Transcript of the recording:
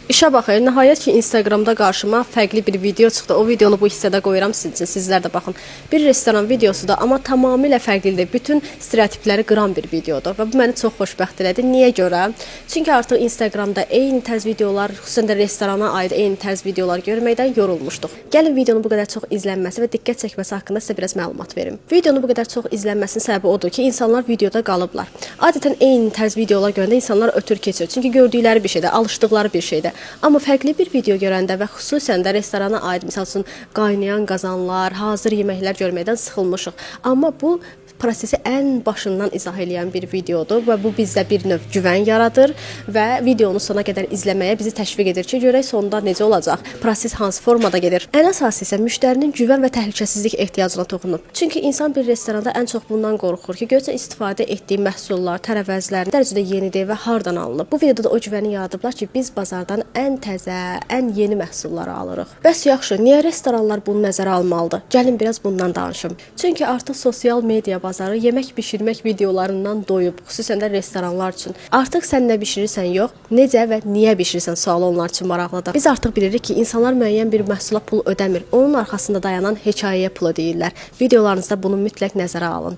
İşə bax, nəhayət ki, Instagramda qarşıma fərqli bir video çıxdı. O videonu bu hissədə qoyuram sizin üçün, sizlər də baxın. Bir restoran videosudur, amma tamamilə fərqlidir. Bütün stereotipləri qıran bir videodur və bu məni çox xoşbəxt elədi. Niyə görə? Çünki artıq Instagramda eyni tərz videolar, xüsusən də restorana aid eyni tərz videolar görməkdən yorulmuşduq. Gəlin videonun bu qədər çox izlənməsi və diqqət çəkməsi haqqında sizə biraz məlumat verim. Videonun bu qədər çox izlənməsinin səbəbi odur ki, insanlar videoda qalıblar. Adətən eyni tərz videolar görəndə insanlar ötür keçir. Çünki gördükləri bir şeydir, alışdıqları bir şeydir. Amma fərqli bir video görəndə və xüsusən də restorana aid, məsəl üçün qaynayan qazanlar, hazır yeməklər görməkdən sıxılmışıq. Amma bu prosesi ən başından izah eləyən bir videodur və bu bizdə bir növ güvən yaradır və videonu sona qədər izləməyə bizi təşviq edir ki, görək sonda necə olacaq, proses hansı formada gedir. Ən əsası isə müştərinin güvən və təhlükəsizlik ehtiyacına toxunub. Çünki insan bir restoranda ən çox bundan qorxur ki, görsə istifadə etdiyi məhsullar, tərəvəzlər nə dərəcədə yenidir və hardan alınıb. Bu videoda da o güvəni yaradıblar ki, biz bazardan ən təzə, ən yeni məhsulları alırıq. Bəs yaxşı, niyə restoranlar bunu nəzərə almalıdır? Gəlin biraz bundan danışım. Çünki artıq sosial media bazarı yemək bişirmək videolarından doyub, xüsusən də restoranlar üçün. Artıq sən nə bişirirsən yox, necə və niyə bişirirsən sualı onlar üçün maraqlıdır. Biz artıq bilirik ki, insanlar müəyyən bir məhsula pul ödəmir. Onun arxasında dayanan hekayəyə pul ödəyirlər. Videolarınızda bunu mütləq nəzərə alın.